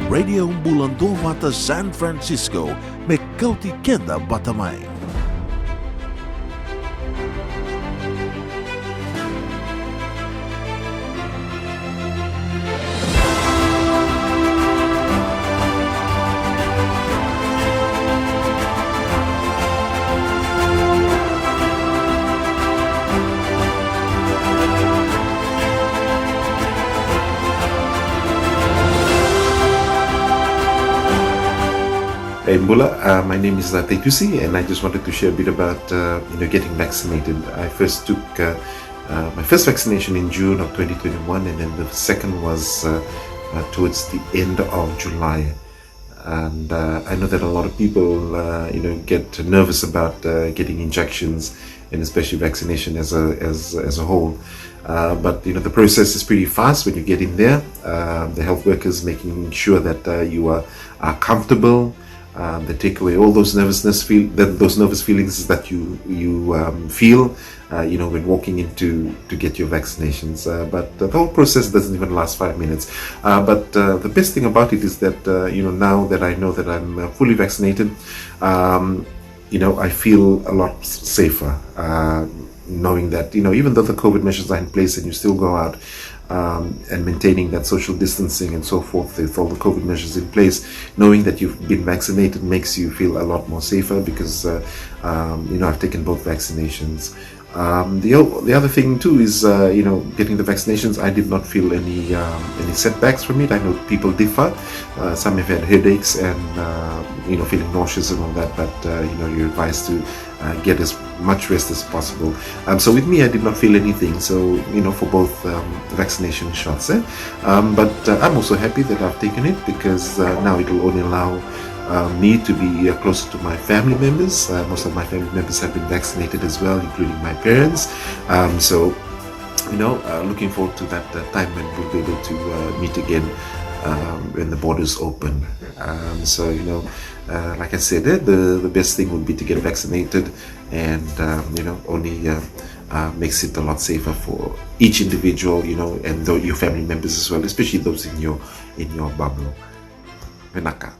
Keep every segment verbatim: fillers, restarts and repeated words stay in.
Radio Bula Duavata San Francisco, me kauti keda vata mai. Hey, Bula, uh, my name is uh, Teitusi, and I just wanted to share a bit about uh, you know getting vaccinated. I first took uh, uh, my first vaccination in June of twenty twenty-one, and then the second was uh, uh, towards the end of July. And uh, I know that a lot of people, uh, you know, get nervous about uh, getting injections, and especially vaccination as a as as a whole. Uh, but you know, the process is pretty fast when you get in there. Uh, the health workers making sure that uh, you are, are comfortable. Um, they take away all those nervousness feel th- those nervous feelings that you you um, feel uh, you know, when walking in to, to get your vaccinations. Uh, but uh, the whole process doesn't even last five minutes. Uh, but uh, the best thing about it is that, uh, you know, now that I know that I'm uh, fully vaccinated, um, you know, I feel a lot safer uh, knowing that, you know, even though the COVID measures are in place and you still go out, um, and maintaining that social distancing and so forth, with all the COVID measures in place, knowing that you've been vaccinated makes you feel a lot more safer because, uh, um, you know, I've taken both vaccinations. Um, the o- the other thing too is, uh, you know, getting the vaccinations. I did not feel any um, any setbacks from it. I know people differ. Uh, some have had headaches and uh, you know, feeling nauseous and all that, but uh, you know, you're advised to uh, get as much rest as possible. Um, so with me, I did not feel anything. So you know, for both um, vaccination shots, eh? Um, but uh, I'm also happy that I've taken it because uh, now it will only allow uh, me to be uh, closer to my family members. Uh, most of my family members have been vaccinated as well, including my parents. Um, so you know, uh, looking forward to that uh, time when we'll be able to uh, meet again um, when the borders open. Um, so, you know, uh, like I said, eh, the, the best thing would be to get vaccinated and, um, you know, only uh, uh, makes it a lot safer for each individual, you know, and tho- your family members as well, especially those in your in your bubble. Vinaka.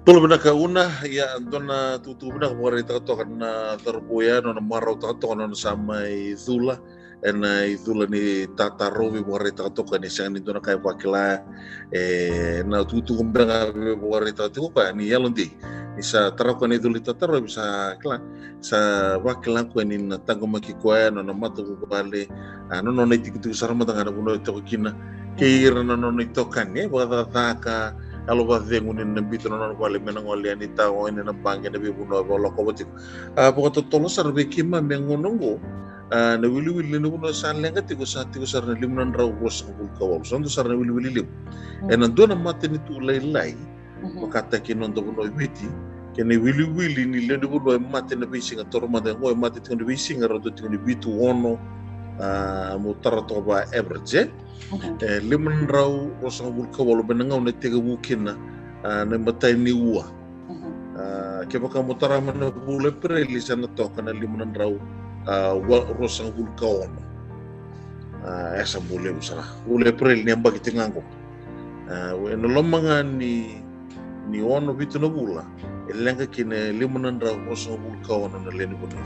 Tolo vinaka Una, ia dua na tukutuku vinaka vakaraitaka toka na cauravou ya, nona marautaka toka nona sa mai cula ena icula ni tatarovi, vakaraitaka toka ni sega ni dua na ka e vakila. E na tukutuku beka e vakaraitaka tiko koya ni yalodei ni sa tara koya na icula ni tatarovi, sa kila, sa vakila koya ni na taqomaki koya, nona matavuvale, a, nona itikotiko sara mada ga na vanua e toka kina, kei ira na nona itokani e vakacakacaka, yalo vakacegu ni na biuta na nona vale me na gole yani, tao yani na baqe, na veivanua e vakalakova tiko. A, vakatotolo sara vei keimami ena gauna oqo, a, na wiliwili ni vanua sa leqa tiko, sa tiko sara na lima na drau ruasagavulu ka walu. Sa dua sara na wiliwili levu ena dua na matanitu lailai, vakataki na noda vanua o Viti, kei na iwiliwili ni lewe ni vanua e mate ena veisiga. Toro mada oqo e mate tiko ena veisiga, rauta tiko ni vitu, ono, a, mo tara toka va average, e? E lima na drau ruasagavulu ka walu me na gauna e tekivu kina a, na imatai ni ua. A, kevaka mo tara mai na vula o Epereli, sa na toka na lima na drau a, wa, ruasagavulu ka ono. A, e sa bau levu sara. Vula o Epereli ni yabaki tiko ga oqo. A, ena loma ga ni, ni ono, vitu na vula, e leqa kina e lima na drau ruasagavulu ka ono na lewe ni vanua.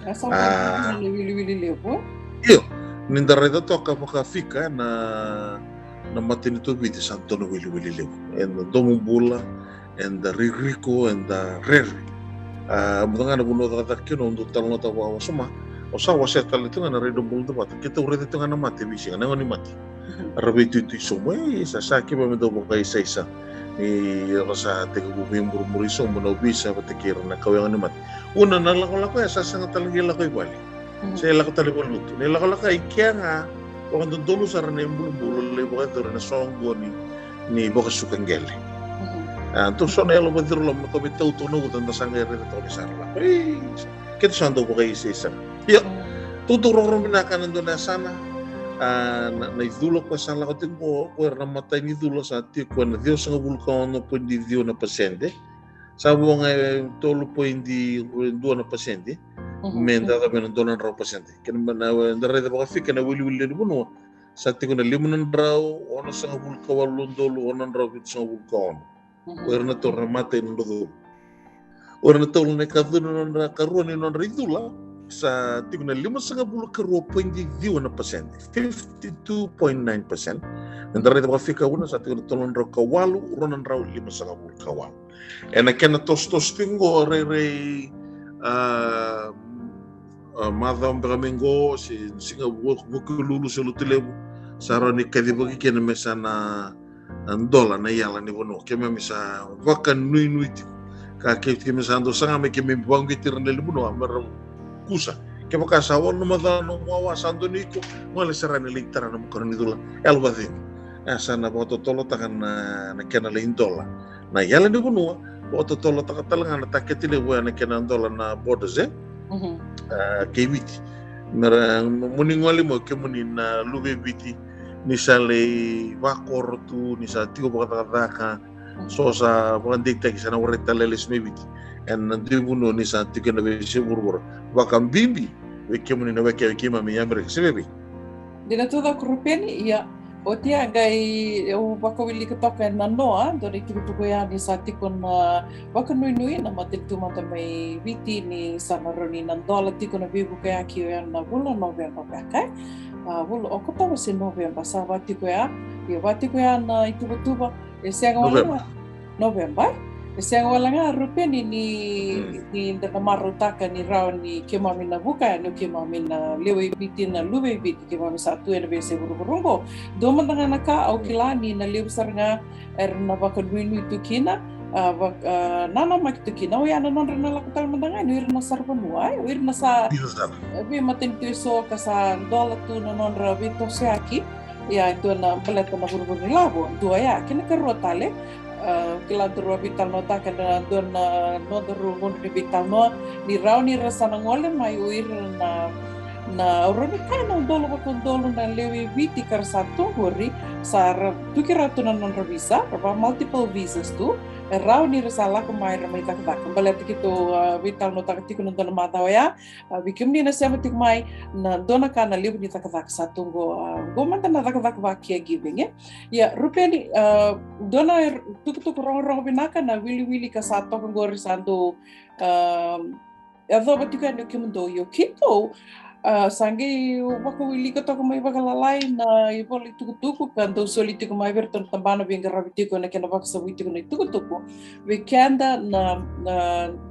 E sa vakataki na wiliwili levu. Io, ni da raica toka vakafika na, na matanitu o Viti, sa dua na wiliwili levu. Eda domobula, eda ririko, eda rere. A, mada ga na vanua cakacaka kina, au dau talanoataka vakawasoma. Au sa wasea tale tu ga na Radio Bula Duavata, keitou raica tu ga na mate e veisiga, na yago ni mate. Ra veituitui sobu, e, sa, sa keva me dau vakaisaisa. Ni ra sa tekivu veimurimuri sobu na ovisa vata kei ira na kawa yago ni mate. Una na lakolako ya sa sega tale qai lako i vale. Se lako tale i valelotu. Na ilakolako i kea ga, vakadodonu sara na ibulubulu, lai vakayacori na soqoni ni vakasuka qele. A, dou so na yalo vakacuru loma, na ka me tau toka na uca, da sa qai raica toka ni sa ra lako. Ei, keitou sa dau vakaisaisa. Io, tukutuku rogorogo vinaka na dua na yasana. A, na, na icula koya sa lako tiko qo, ko era na matai ni cula sa tiko ena ciwasagavulu ka ono poidi ciwa na pasede. Sa vo ga e tolu poidi dua na pasede. Me da yaco mai na dua na drau pasede. Kena me na, da raica vakafika na wiliwili ni vanua. sa tiko na lima na drau onosagavulu ka walu na udolu ono na drau vitusagavulu ka ono. O ira na tolu na mata i nodra cula. O ira na tolu na ikacuru ni nodra, karua ni nodra icula, sa tiko na limasagavulu ka rua poidi ciwa na pasede, fifty two point nine percent. Eda raica vakafika vuna sa tiko na tolu na drau ka walu rua na drau limasagavulu ka walu. Ena kena tosotoso tiko qo rairai, a, a, macawa beka mai qo se siga Vukelulu se Lotulevu, sa rawa ni kacivaki kina me sa na, a, dola na iyala ni vanua. Keimami sa vakanuinui tiko. Ka ke, keimami sa dau saga mai keimami vaqeti ira na lewe ni vanua me ra kusa. Kevaka sa walu na macawa na wawa sa donu iko, gole sara ni lai tara na nomu karua ni cula, yalo vacegu. E sa na vakatotolotaka na, na kena lai dola na iyala ni vanua, vakatotolotaka tale ga na takete levu oya na kena dola na borders, e? A, kei Viti. Mera, mo ni gole mai kemuni na luve i Viti, ni sa lai vakoro tu, ni sa tiko vakacakacaka, so sa vakadeitaki sa na warai tale lesu mai Viti. Ena dui vanua ni sa tiko ena veiyasai vuravura. Vakabibi vei kemuni na wekai keimami i Amerika, se vevei? Dina tu cake Rupeni, ia. Oti ya qai au vakawilika toka ena noa, dua na itukutuku ya ni sa tiko na vakanuinui na matanitu mada mai Viti ni sa na rawa ni na dola tiko na veivukayaki oya na vula o Noveba beka, e? A, vula o Okotova se Noveba sa va tiko ya, ia va tiko ya na ituvatuva, e sega wale ga Noveba, e? E sega wale ga Rupeni ni, ni da na marautaka ni rawa ni keimami na vuka yani o keimami na lewe i Viti, na luve i Viti, keimami sa tu ena veiyasai vuravura oqo. Dua mada ga na ka au kila ni na levu sara ga era na vakanuinui tu kina, a, vak-, a, nanamaki tu kina, oya na nodra na lako tale mada ga yani o ira na saravanua, e, o ira na sa, e, veimatanitu eso ka sa dola tu na nodra veitosoyaki. Ia, e dua na baleta na vuravura ni lavo, dua ya. Kei na karua tale, a, kila daru a veitalanoataka na dua na nodaru gauna ni veitalanoa, ni rawa ni ra sa na gole mai o ira na, na, au rawa ni kaya na udolu vakaudolu na lewe i Viti ka ra sa tu qori, sa ra tuki rawa tu na nodra visa, ra va multiple visas tu, e rawa ni ra sa lako mai ra mai cakacaka. Baleta keitou, a, veitalanoataka tiko na dua na macawa oya, a, vei kemuni na sema tiko mai, na dua na ka na levu ni cakacaka sa tu qo, a, qo mada na cakacaka va caregiving, e? Ia, Rupeni, a, dua na tukutuku rogorogo vinaka na wiliwili ka sa toka qori sa dau, a, yacova tiko yani o kemudou, io keitou, a, sa qai vakawilika toka mai vakalalai na ivola itukutuku ka dau soli tiko mai vei iratou na tabana veiqaravi tiko ena kena vakasavui tiko na itukutuku. Vei keda na, na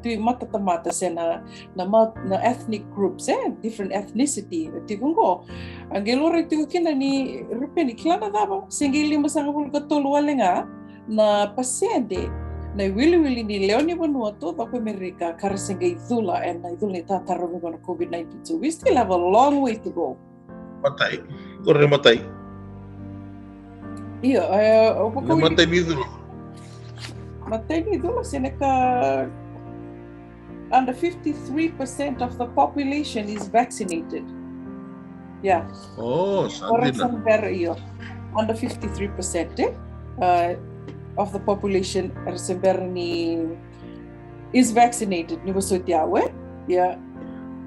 dui matatamata se na, na ma-, na ethnic groups, e, different ethnicity e tiko qo. A qai laurai tiko kina ni Rupeni, kila na cava, se qai limasagavulu ka tolu wale ga na pasede na iwiliwili ni lewe ni vanua taucoko Amerika ka ra se qai cula ena icula ni tatarovi qo na COVID nineteen. So we still have a long way to go. Matai. Qori na matai. Io, e, o na vakawili- matai ni cula. Matai ni cula se neka under fifty-three percent of the population is vaccinated. Yeah. Oh, sa dina. Sa bera, io. Under fifty-three percent, e? Uh, of the population era se bera ni is vaccinated, ni vosoti au, e? Ia.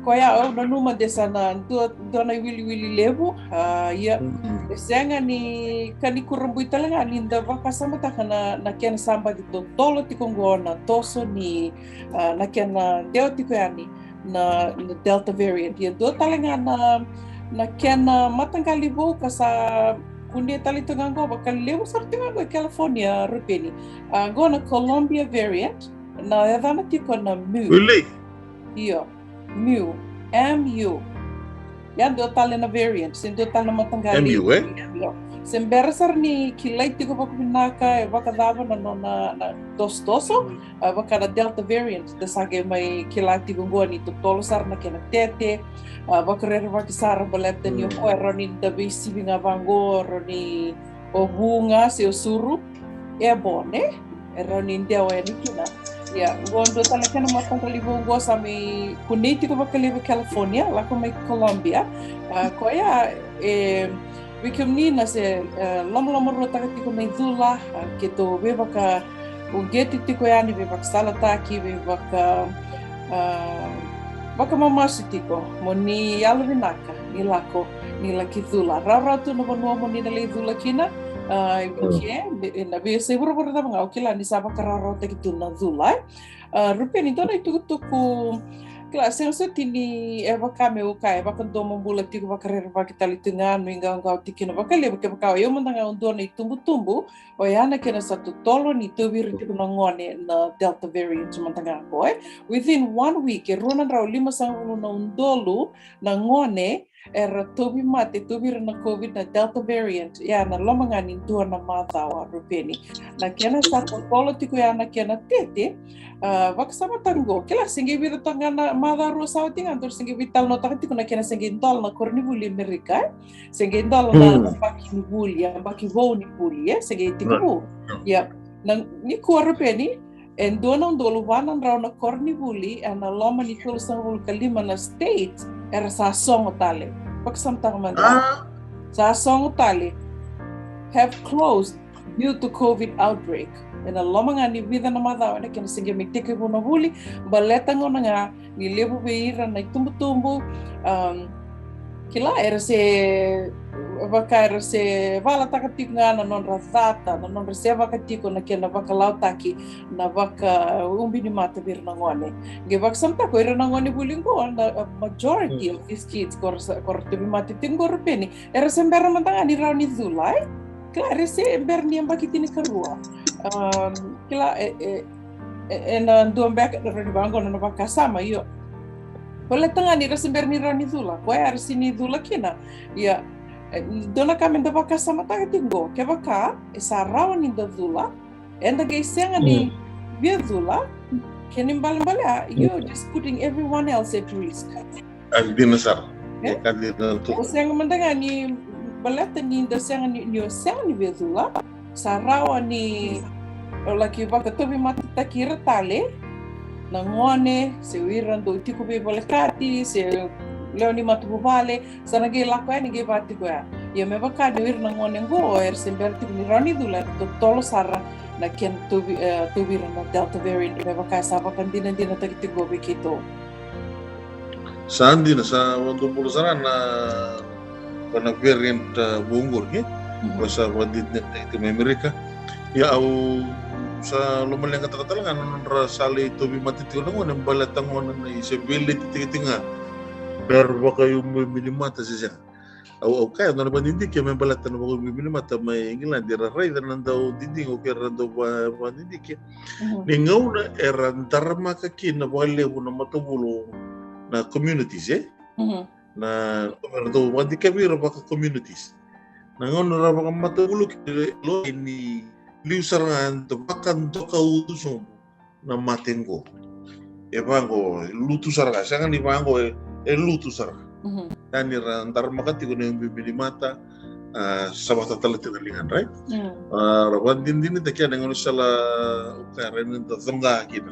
Koya au nanuma de sa na dua, dua na iwiliwili levu, a, ia. Mm. E sega ni ka ni kurabui tale ga ni da vakasamataka na, na kena sa baci totolo tiko qo na toso ni, a, na kena dewa tiko yani na, na Delta variant. Ia dua tale ga na, na kena mataqali vou ka sa kunei tale tiko ga qo, vakalevu sara tiko ga qo e California, Rupeni. A, qo na Colombia variant, na yacana tiko na Mu. Really? Io, Mu, M U. Ia dua tale na variant, se dua tale na mataqali. M U, e? Io. Se bera sara ni kilai tiko vakavinaka e vakacava na nona, na tosotoso, mm, a, vaka na Delta variant, da sa qai mai kila tiko qo ni totolo sara na kena tete, a, vakarerevaki sara baleta ni o koya e rawa ni da veisivi ga vaqo, rawa ni o vu ga se o suru, e bon, e? E rawa ni dewa yani kina. Ia, qo dua tale na kena mataqali vou qo sa mai kunei tiko vakalevu e California, lako mai Colombia. A, koya, e, vei kemuni na se, e, lomalomaruataka tiko mai cula, a, keitou veivakauqeti tiko yani, veivakasalataki, veivaka, a, vakamamasu tiko, mo ni yalovinaka ni lako ni laki cula. Rawarawa tu na vanua mo ni na lai cula kina. A, ke, na veiyasai vuravura cava ga, o kila ni sa vakarawarawataki tu na cula, e. A, Rupeni, dua na itukutuku, kila, sega soti ni e vaka me uka, e vakadomobula tiko, vakarerevaki tale tu ga, nuiqawaqawa tiko kina vakalevu, kevaka o yau mada ga au dua na itubutubu, oya na kena sa totolo ni tauvi ira tiko na gone na Delta variant mada ga qo, e. Within one week, e rua na drau limasagavulu na udolu na gone era tauvi mate, tauvi ira na COVID na Delta variant, ya na loma ga ni dua na macawa, Rupeni. Na kena sa totolo tiko ya na kena tete, a, vakasamataka qo. Kila, se qai vica toka ga na macawa rua sa oti ga, dou se qai veitalanoataka tiko na kena se qai dola na koronivuli Amerika, e? Se qai dola na, mm, yabaki ni vuli, yabaki vou ni vuli, e? Se qai tekivu. Ia, na, nikua, Rupeni, e dua na udolu va na drau na koronivuli ena loma ni tolusagavulu ka lima na state era sa sogo tale. Vakasamataka mada. A? Sa sogo tale. Have closed due to COVID outbreak. Ena loma ga ni vica na macawa, ena kena se qai mai tekivu na vuli, baleta gona ga ni levu vei ira na itubutubu, um, kila, era se vaka era se valataka tiko ga na nodra cata, na nodra sevaka tiko na kena vakalawataki na vakaubi ni mata vei ira na gone. Qai vakasamataka o ira na gone vuli qo, na, a, majority, mm, of these kids ko ra sa, ko ra tauvi mate tiko qo, Rupeni, era se bera mada ga ni rawa ni cula, e? Kila, era se bera ni yabaki tinikarua. Um, kila, e, e, e, ena dua beka na rawa ni vaqo na, na vakasama, io. Baleta ga ni ra se bera ni rawa ni cula, koya era se ni cula kina. Ia, e, dua na ka me da vakasamataka tiko qo, kevaka e sa rawa ni da cula, eda qai sega ni, mm, via cula, kena ibalebale, a, you're just putting everyone else at risk. A dina sara. E? E ka dina tu. O sega mada ga ni baleta ni da sega ni, ni o sega ni via cula, sa rawa ni o laki vakatauvi matetaki ira tale na gone, se o ira dau tiko veivolekati, se lewe ni matavuvale, sa na qai lako yani qai vakatiko ya. Ia me vaka ni o ira na gone qo era se bera tiko ni rawa ni cula, era totolo sara na kena tauvi, e, tauvi ira na Delta variant, me vaka sa vakadinadinataki tiko vei keitou. Sa dina, sa vakadobula sara na, na variant, a, vou qori, e? Mhm. Ko sa vakadinadinataki tiko mai Amerika. Ia au sa lomaleqataka tale ga na nodra sa lai tauvi mate tiko na gone, baleta gona na, i se veileti tiko tiko ga. Bera vakaiubi ni mata se sega. Au, au kaya, dua na vakadidike me baleta na vakaiubi ni mata mai Igiladi, era raica na dau didike, o kei ira na dau va-, vakadidike. Mhm. Ni gauna era daramaka kina vakalevu na matavuvale, na communities, e? Mhm. Na, era dau vakadikevi ira vaka communities. Na gauna era vakamatavuvale kina, e, lo ni liu sara ga da vakadoka utu sobu na mate qo. E vaqo, e lutu sara ga, sega ni vaqo, e, e lutu sara ga. Mhm. Ia ni ra daramaka tiko na iubiubi ni mata, a, savata tale tiko na ligadra, e? Mm. A, ra vakadinadinataka na gauna sa la, o kaya, ra ni da coqa kina.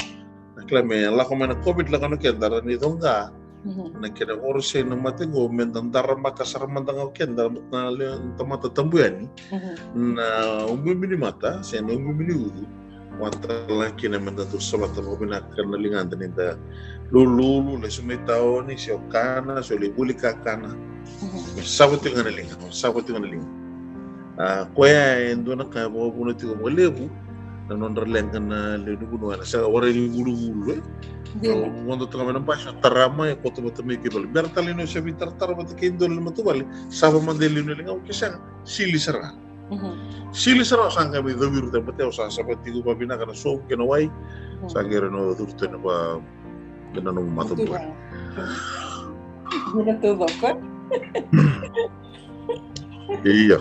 Na kila me lako mai na COVID, lako na keda, ra ni coqa. Mhm. Na kena vakarosi na mate qo, me da daramaka sara mada ga o keda na le-, tamata tabu yani. Mhm. Na iubiubi ni mata se na iubiubi ni utu, vata la kina me da dau savata vakavinaka na ligada ni da lululu, lesu mai taoni, se o kana, se o lai voli kakana. Mhm. Me sava tiko ga na liga, me sava tiko ga na liga. A, koya e dua na ka e vakavuna tiko vakalevu na nodra leqa na lewe ni vanua, ena sega warai ni vuluvulu, e? Dina. Au vodo toka mai na basi, au tara mai, e koto vata mai kei vale. Bera tale ni o se veitaratara vata kei dua na matavuvale, sava mada e liu na liga, o ke sega, sili sara ga. Mhm. Sili sara ga, sa qai mai caviru tale, baleta au sa sava tiko vakavinaka na sovu kei na wai, mhm, sa qai rawa ni curu tu ena va-, ena nomu matavuvale. Dina taucoko. Io.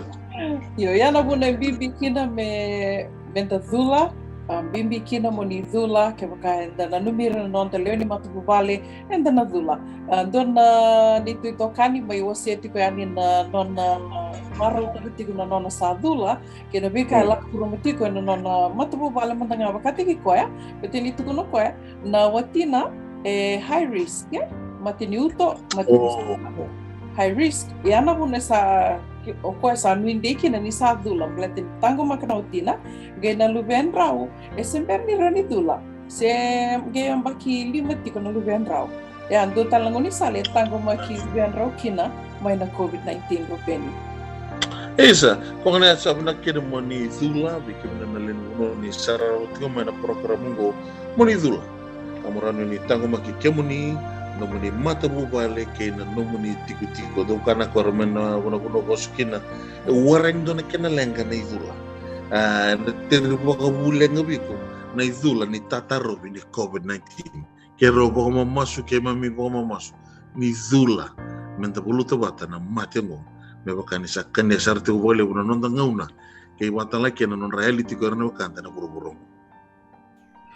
Io, ia na vuna e bibi kina me, me da cula, a, bibi kina mo ni cula, kevaka eda nanumi ira na noda lewe ni matavuvale, eda na cula. A, dua na neitou itokani mai wasea tiko yani na nona, a, marautaka tiko na nona sa cula, kei na veika e lako curuma tiko ena nona matavuvale mada ga vakataki koya, baleta ni tukuna o koya, na watina e high risk, e? Mate ni uto, mate ni uto. High risk. Ia na vuna sa, o koya sa nuidei kina ni sa cula, baleta ni taqomaka na watina, qai na luvedrau e se bera ni rawa ni cula. Se qai yabaki lima tiko na luvedrau. E a dua tale na gaunisala e taqomaki vei kedrau kina mai na COVID nineteen, Rupeni. Isa, ko gona sa vinaka kina mo ni cula, vei kemuni na lewe ni vanua ni sarava tiko mai na program oqo, mo ni cula. Ka mo rawa ni taqomaki kemuni, nomuni matavuvale kei na nomuni tikotiko. Dou kana ko ra mai na vanavuna vosa kina, e warai ni dua na kena leqa na icula. A, na teri vakavuleqa vei iko na icula ni tatarovi ni COVID nineteen. Keirau vakamamasu, keimami vakamamasu ni cula, meda valuta vata na mate oqo, me vaka ni sa kania sara tiko vakalevu na noda gauna, kei vata la kei na nodra yali tiko era na wekada na vuravura oqo.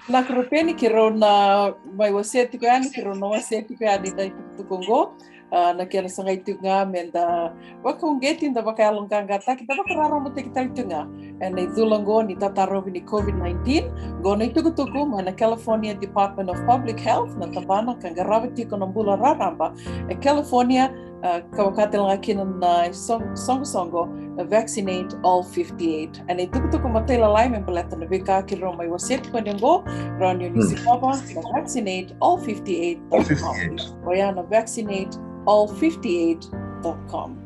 Na Rupeni, keirau na mai wasea tiko yani, keirau na wasea tiko yani na itukutuku oqo, a, na kena sagai tiko ga meda vakauqeti, da vakayaloqaqataki, da vakararamataki tale tiko ga ena icula oqo ni tatarovi ni COVID nineteen. Oqo na itukutuku mai na California Department of Public Health, na tabana ka qarava tiko na bula raraba e California, a, ka vaka tale ga kina na so-, soqosoqo na Vaccinate All fifty-eight. Ena itukutuku matailalai me baleta na veika keirau mai wasea tiko yani oqo, rawa ni o ni sikova na vaccinate all fifty-eight dot com. Oya na vaccinate all fifty-eight dot com.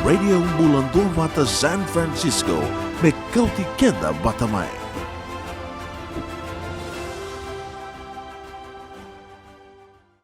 Radio Bula Duavata San Francisco, me kauti keda vata mai.